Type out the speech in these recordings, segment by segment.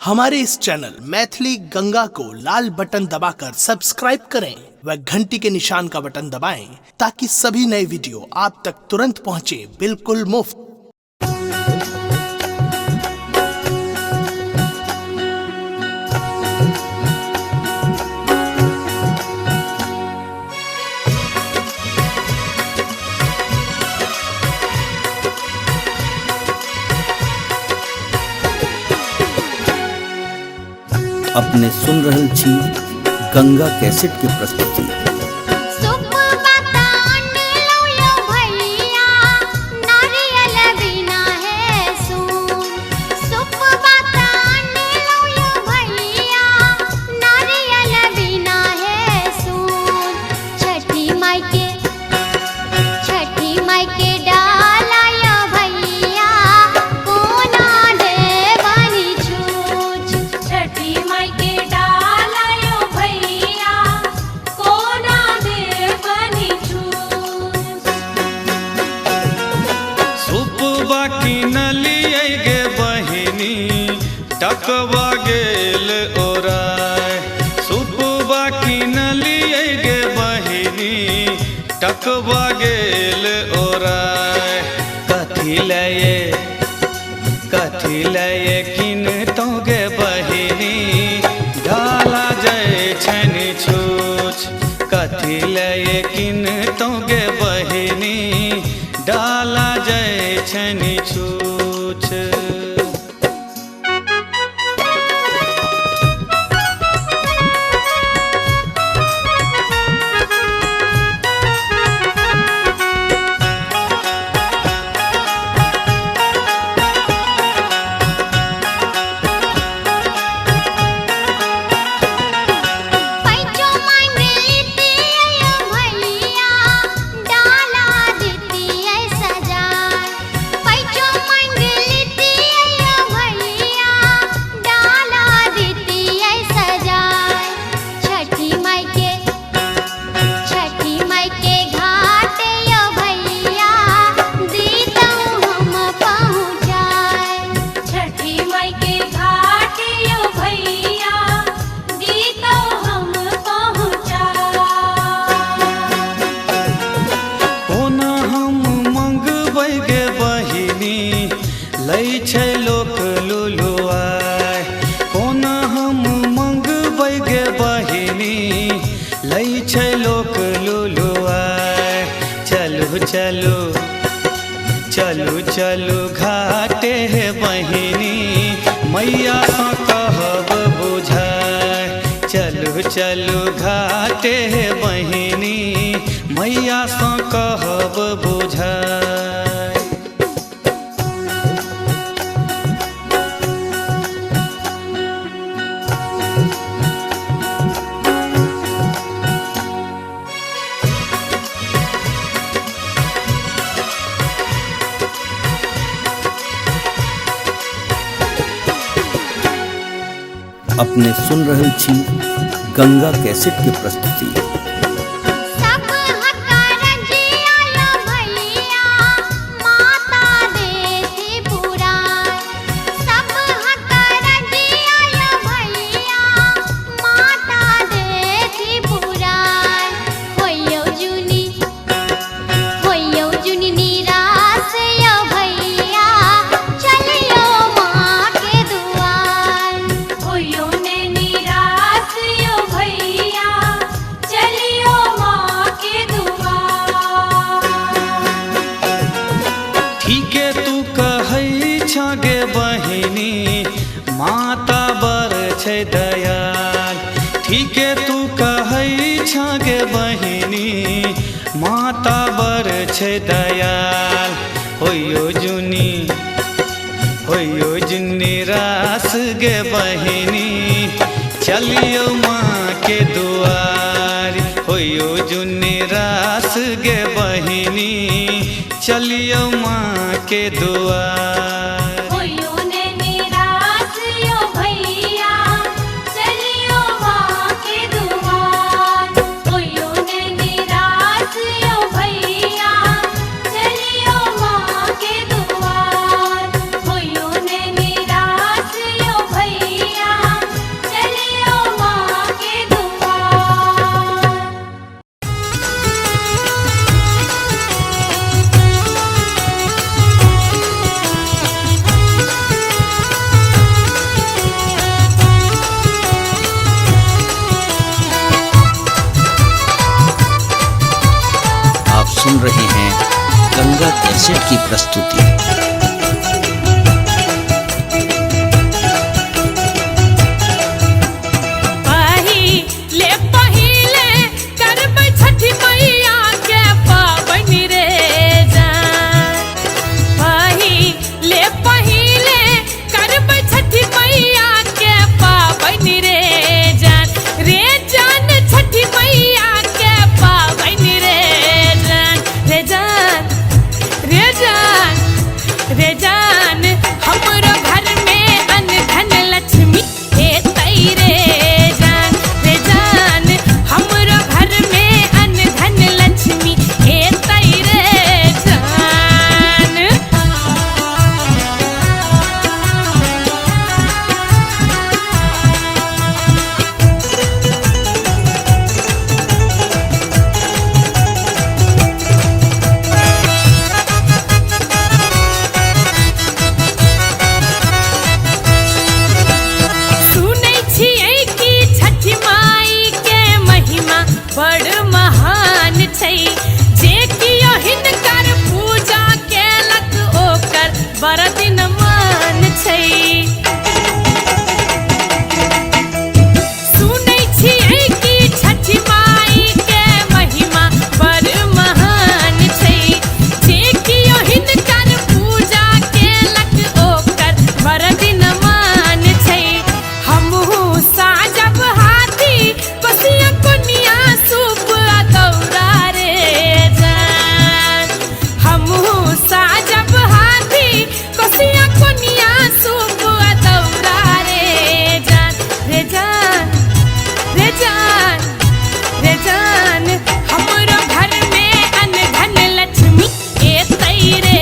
हमारे इस चैनल मैथिली गंगा को लाल बटन दबाकर सब्सक्राइब करें व घंटी के निशान का बटन दबाएं ताकि सभी नए वीडियो आप तक तुरंत पहुंचे बिल्कुल मुफ्त। अपने सुन रहल छी गंगा कैसेट के प्रस्तुति। सुप बतान लो यो भैया नारियल बिना है सून। सुप बतान लो यो भैया नारियल बिना है सून। छठी माई के, छठी माई के डाला यो भैया कोना दे बनी छूछ। छठी माई के डाला यो भैया कोना दे बनी छूस। सुपबा किनलियै गे बहिनी टकबा गेल ओराय। सुपबा किनलियै गे बहिनी टकबा गेल ओराय। कथी लये, कथी लये किनतौ गे बहिनी डाला जय छनि छूछ। कथी लये किनतौ गे बहिनी डाला जय छनि छूछ। पैचो मांगली यो भैया डाला दितियै सजाय। पैचो मांगली यो भैया डाला दितियै सजाय। छठी माई के, छठी माई के घाट यो भैया दीतौ हम पहुँचाय। छठी माई के घाट यो भैया दीतौ हम पहुँचा। कोना हम मंगबै गे बहिनी लै छै लोक लुलुआय। कोना हम मंगबै गे बहिनी लै छै लोक लुलुआय। चलू चलू, चलू चलू घाटे हे बहिनी मैया सँ कहब बुझाय। चलू चलू घाटे हे बहिनी मैया सँ कहब बुझाय। अपने सुन रहल छी गंगा कैसेट के प्रस्तुति। सब हकारजिया यो भैया माता देती पुराय। सब हकारजिया यो भैया माता देती पुराय। होइयो जुनी, होइयो जुनी निराश यो भैया चलियो माँ के दुआर। होयो ने निराश यो भैया चलियो माँ के दुआर। ठीके तू कहै छ गे बहिनी माता बर छै दयाल। ठीके तू कहै छ गे बहिनी माता बर छै दयाल। होइयो जुनी, होइयो जुनी रास गे बहिनी चलियो माँ के दुआर। होइयो जुनी रास गे बहिनी चलियो माँ के दुआर। होयो ने निराश यो भैया चलियो माँ के दुआर। होयो ने निराश यो भैया चलियो माँ के दुआर। होयो ने निराश यो भैया। गंगा कैसेट की प्रस्तुति। पहिले पहिले करबै छठि मैया के पाबनि रे जान। पहिले पहिले करबै छठि मैया के पाबनि रे जान। रे जान छठि मैया के पाबनि रे जान। रे जान रे जान रे जान हमरो घर में अनधन लक्ष्मी एतै रे जान। रे जान हमरो घर में अनधन लक्ष्मी एतै रे जान। सुनै छियै कि छठि माई के महिमा बड़ महान छै, जे कियो हिनकर पूजा केलक ओकर बड़ दिन मान छै। सुनै छियै कि छठि माई के महिमा बड़ महान छै, जे कियो हिनकर पूजा केलक ओकर बड़ दिन मान छै। हमहू साजब हाथी कोसिया कोनिया सूप आ दौरा रे जान। हमहू साजब हाथी कोसिया कोनिया सूप आ दौरा रे जान। रे जान रे जान रे जान हमरो घर में अनधन लक्ष्मी एतै रे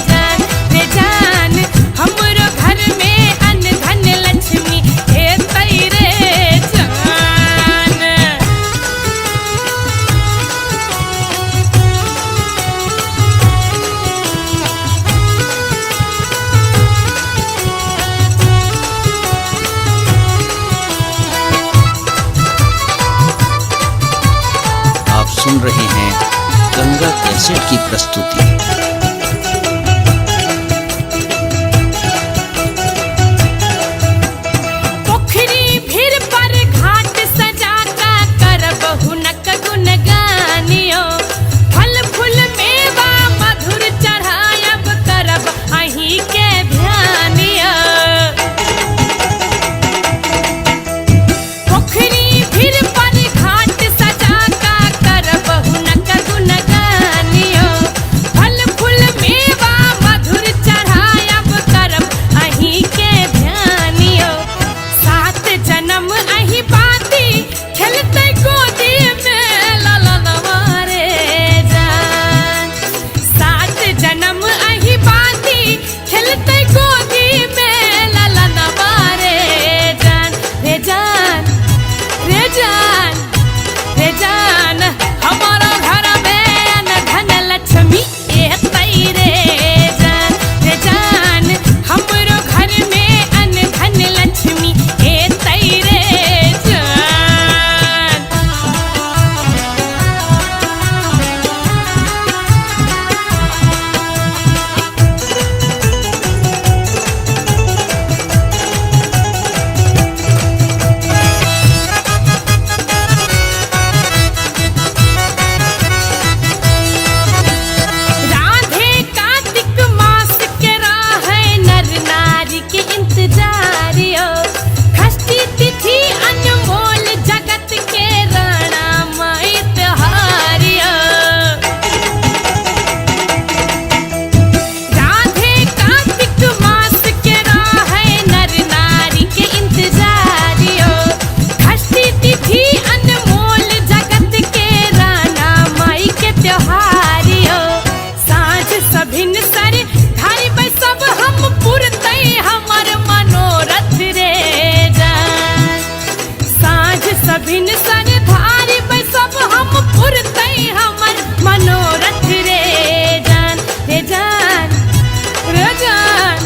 जान। रे जान हमरो घर में अनधन लक्ष्मी एतै रे जान। आप सुन रहे हैं गंगा कैसेट की प्रस्तुति। पोखरी भीड़ पर घाट सजा का करब हुनक गुणगानियो, फल फूल मेवा मधुर चढ़ायब करब अहीं के ध्यानियो। पोखरी भीड़ पर घाट सजा का करब हुनक गुणगानियो, फल फूल मेवा मधुर चढ़ायब करब अहीं के ध्यानियो। सात जन्म अही बाती खेलते गोदी में ललनवा रे जान। सात जन्म अही बाती खेलते गोदी में ललनवा रे जान। रे जान रे जान रे जान हमारा घर में अनधन लक्ष्मी एतै रे जान। रे जान हमरो घर में अनधन लक्ष्मी एतै रे जान। राधे कार्तिक मास के राह नर नारी के इंतजारियो, षष्ठी तिथि अनमोल जगत के राणा माई त्योहारियो। राधे कार्तिक मास के राह नर नारी के इंतजारियो, षष्ठी तिथि अनमोल जगत के राणा माई के त्योहारियो। साँझ सभिन सर धारी सब हम पुरतै हमर मनोरथ रे जान। साँझ सभिन सर धारी सब हम पुरतै हमर मनोरथ रे जान। रे जान रे जान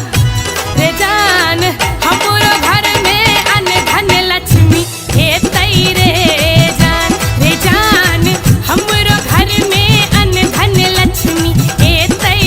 रे जान हमरो घर में अनधन लक्ष्मी एतै रे जान। रे जान हमरो घर में अनधन लक्ष्मी एतै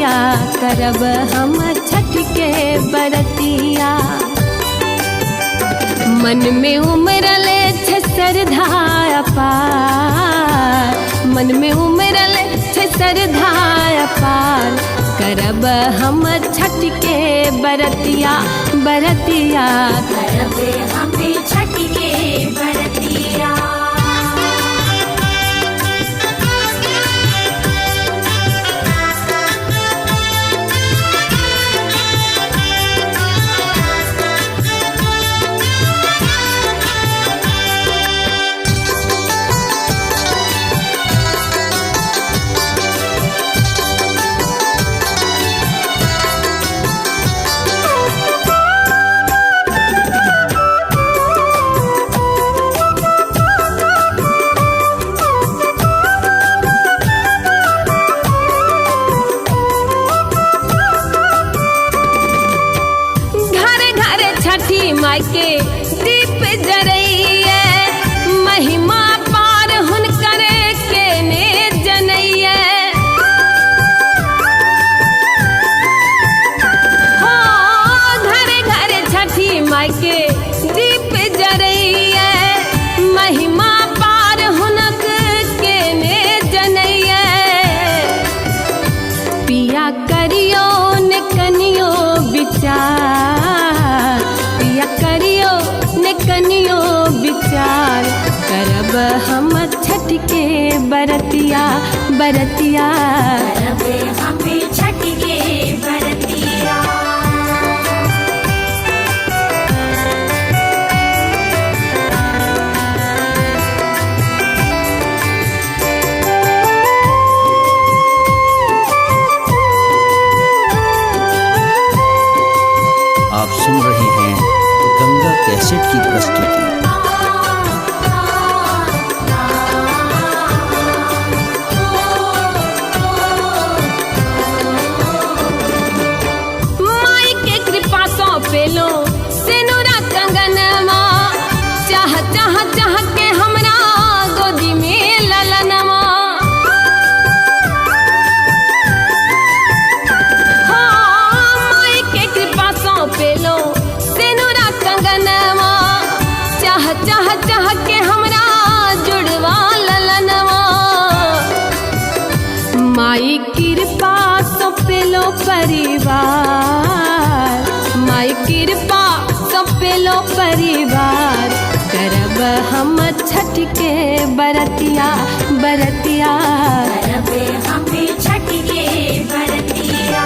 बरतिया, करब हम छठ के बरतिया। मन में उमरल छै श्रद्धा अपार, मन में उमरल छै श्रद्धा अपार, करब हम छठ के बरतिया बरतिया, करब हम छठ के बरतिया। घर घर छठी माई के दीप जरैये, महिमा पार हुनकर के ने जनैये। हो घर घर छठी माई के दीप जरैये, महिमा पार हुनक के ने जनैये। पिया करियो ने कनियो विचार, पिया करियो ने कनियो विचार, करब हम छठ के बरतिया बरतिया, करब हम छठ के बरतिया। आप सुन रहे हैं गंगा कैसेट की प्रस्तुति। माई के कृपा सौ पेलो सेनुरा कंगनवा, चाह चाह चाह के हमरा गोदी में ललनवा। हो माई के कृपा सौ पेलो सेनुरा कंगनवा, चाह चाह चाह के हमरा जुड़वा ललनवा। माई कृपा सौंपेलो परिवार, माई कृपा सौंपेलो परिवार, करब हम छठ के बरतिया बरतिया, करब हम छठ के बरतिया।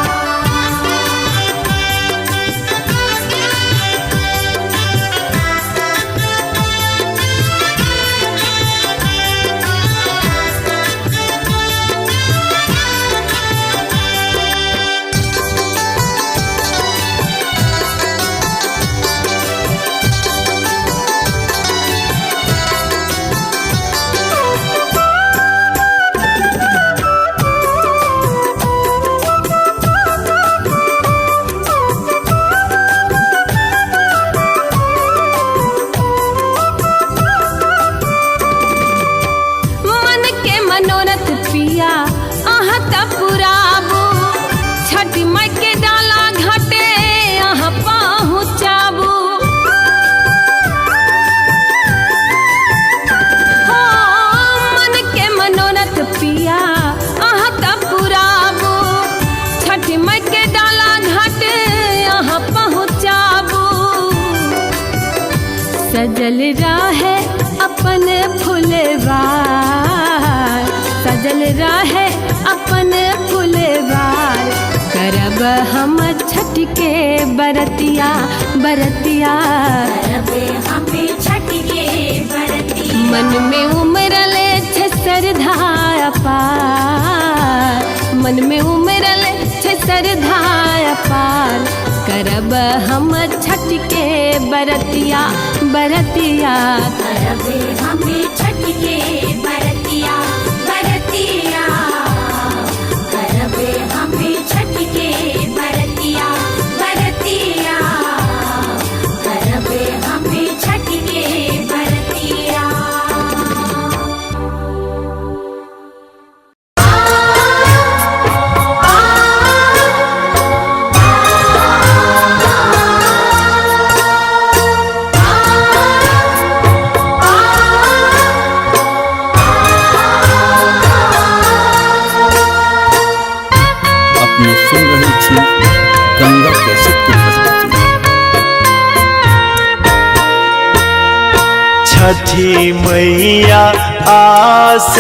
मन के मनोरथ पिया अहाँ त पुराबू, छठ माई के डाला घाटे अहाँ पहुँचाबू। हो मन के मनोरथ पिया अहाँ त पुराबू, छठ माई के डाला घाटे अहाँ पहुँचाबू। सजल रहे अपन फुलवार, सजल रहे अपन फुलवार, करब हम छठ के बरतिया बरतिया, करब हम छठ के बरतिया। मन में उमरल छै श्रद्धा अपार, मन में उमरल छै श्रद्धा अपार, करब हम छठ के बरतिया बरतिया, करब हम छठ के बरतिया बरतिया, करब हम छठ के बरतिया बरतिया, करब हम छठ के बरतिया। आ छठी मैया आस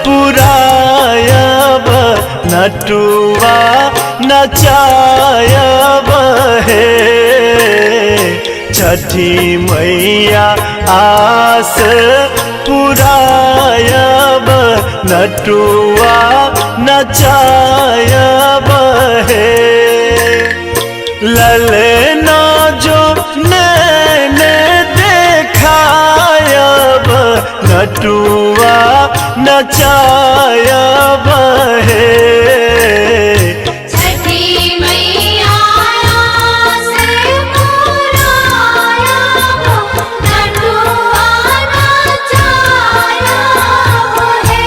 पुरायब नटुआ नचायब हे। छठी मैया आस पुरायब नटुआ नचायब हे। ललना जो नैने देखायब नटुआ नचायब हे। छठी मैया से पुरायब नटुआ नचायब हे।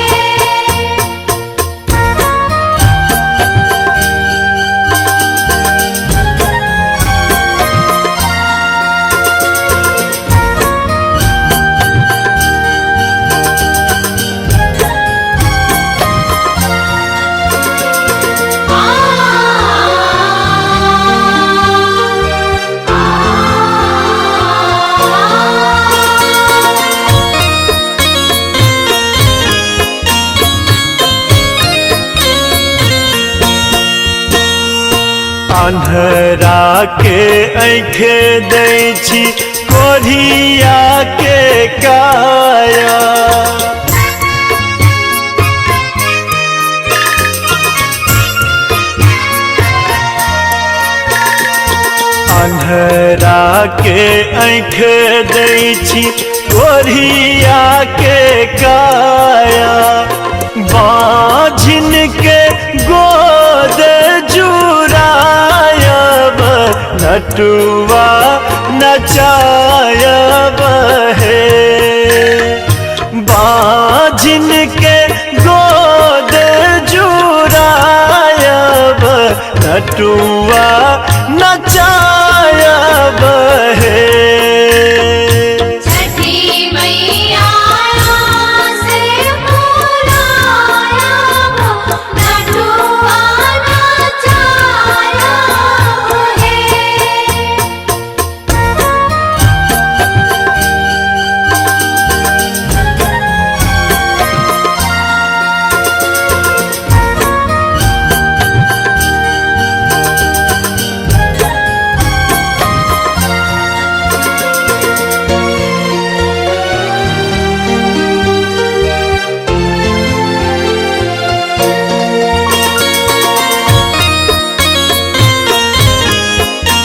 अन्हरा के आँखे दै छी कोढ़िया के काया। अन्हरा के आँखे दै छी कोढ़िया के काया। बाझिन के गोद जुरायब नटुआ नचायब हे। बाझिन के गोद जुरायब नटुआ नचायब हे। छठी मैया से पुरायब नटुआ नचायब हे।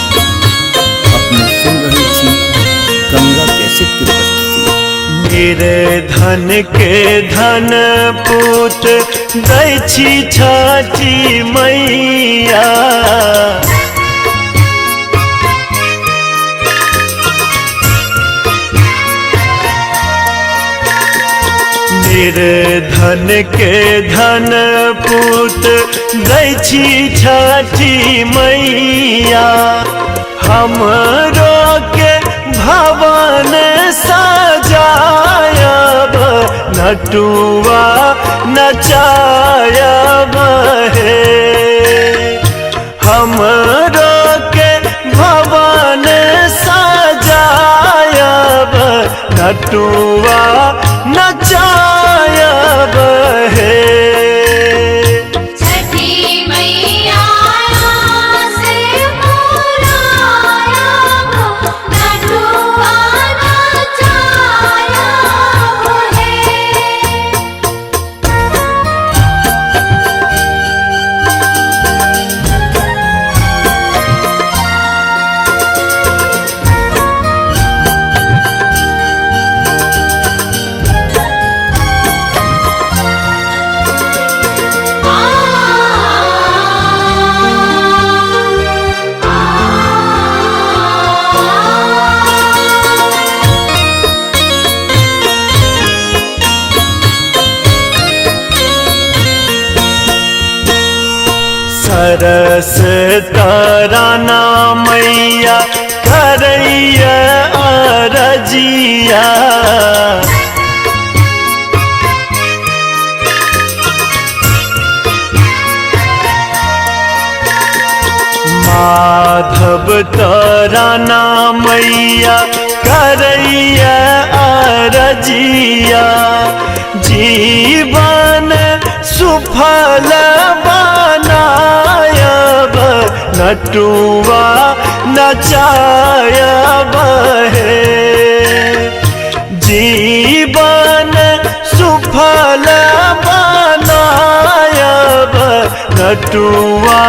अपने सुन रहे छी गंगा कैसेट की प्रस्तुति। मेरे धन के धन पूत दै छी छठी मैया। मेरे धन के धन पूत दै छी छठी मैया। हमरो के भवन सजायब नटुआ नचायब हे। हमरो के भवन सजायब नटुआ नचायब हे। छठी मैया से पुरायब नटुआ नचायब हे। सरस तराना मैया करैया अरजिया। माधव तराना मैया करैया अरजिया जीवन सुफल बनायब नटुआ नचायब हे जीवन सुफल बनायब नटुआ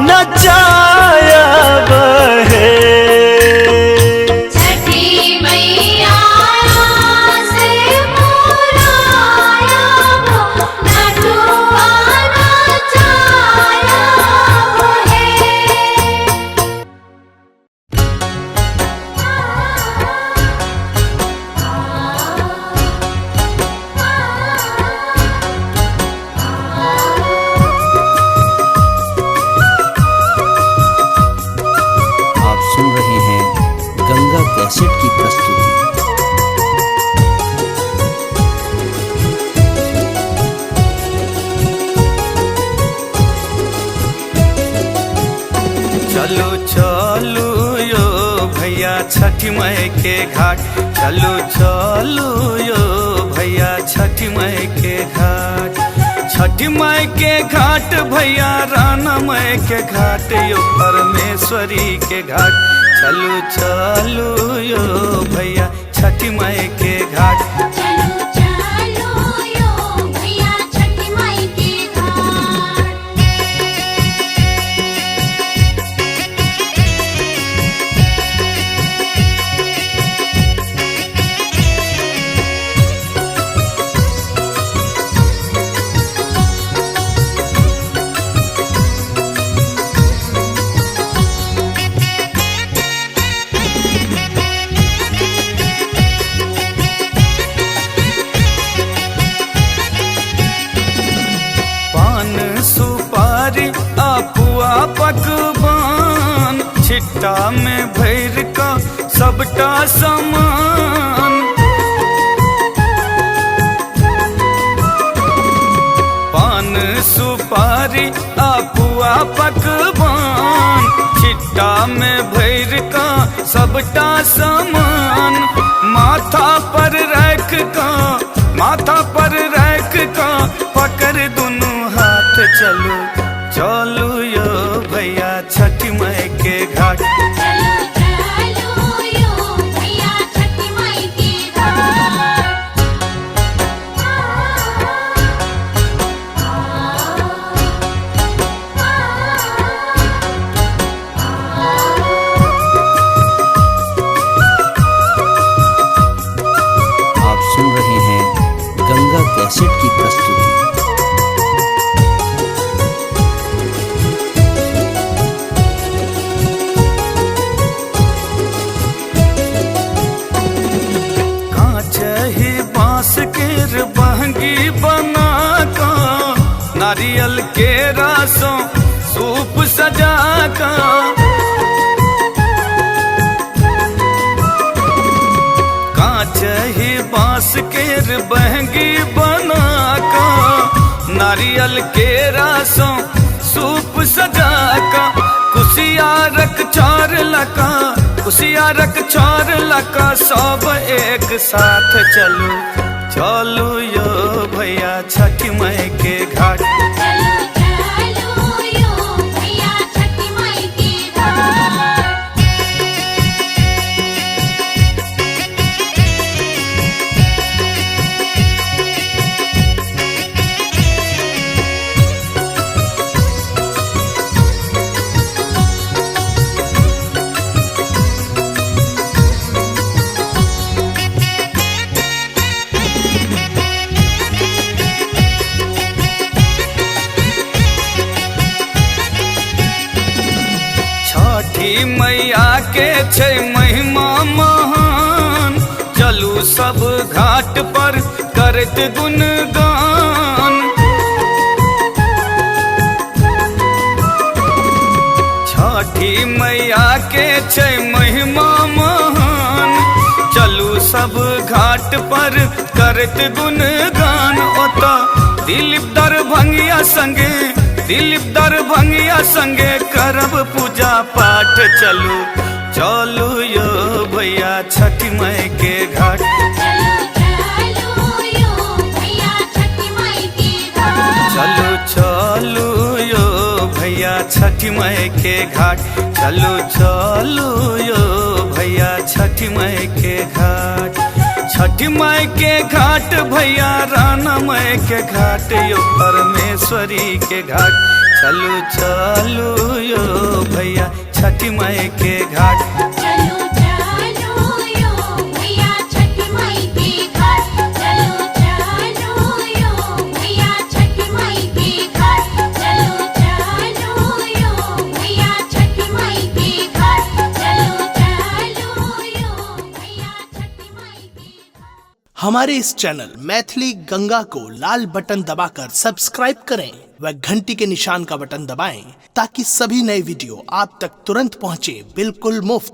नचायब हे। छठी मैया से पुरायब नटुआ नचायब हे। आप सुन रहे हैं गंगा कैसेट की प्रस्तुति। चलो चलो यो भैया छठी माई के घाट, चलो चलो यो भैया छठी माई के घाट, छठी माई के घाट भैया राना माई के घाट यो परमेश्वरी के घाट, चलो चलो यो भैया छठी माई के घाट। चलो चलो यो भैया छठी माई के घाट। पान सुपारी अपुआ पकवान छिट्टा में भर का सबटा सामान, पान सुपारी अपुआ पकवान छिट्टा में भर का सबटा सामान, माथा पर रख का माथा पर रख का पकड़ दुनू हाथ, चलो चलो यो भैया छठी माई के घाट। चलो चलो यो भैया छठी माई के घाट। आप सुन रहे हैं गंगा कैसेट की प्रस्तुति। कांच ही बांस केर बहंगी बना का नारियल के रासों सूप सजा का, कांच ही बांस केर बहंगी बना का नारियल के रासों सूप सजा का, कुशियारक चार लका कुशियारक चार लका सब एक साथ, चलो चलो यो भैया छठी माई के घाट। चलो चलो यो भैया छठी माई के घाट। छठी मैया के छै महिमा महान, चलू सब घाट पर करत गुणगान, छठी मैया के छै महिमा महान, चलू सब घाट पर करत गुणगान, ओतऽ दिलीप दरभंगिया संगे दिलीप दरभंगिया संगे करब पूजा पाठ, चलू चलू यो भैया छठी माई के घाट। चलो चलो यो भैया छठी माई के घाट। चलू चलू यो भैया छठी माई के घाट। चलू चलू यो भैया छठी माई के घाट। छठी माई के घाट भैया राना माई के घाट यो परमेश्वरी के घाट। चलू चलू यो भैया छठी माई के घाट। चलो चलो यो भैया छठी माई के घाट। चलो चलो यो भैया छठी माई के घाट। चलो चलो यो भैया छठी माई के घाट। चलो चलो यो भैया छठी माई के घाट। हमारे इस चैनल मैथिली गंगा को लाल बटन दबाकर सब्सक्राइब करें व घंटी के निशान का बटन दबाएं ताकि सभी नए वीडियो आप तक तुरंत पहुंचे बिल्कुल मुफ्त।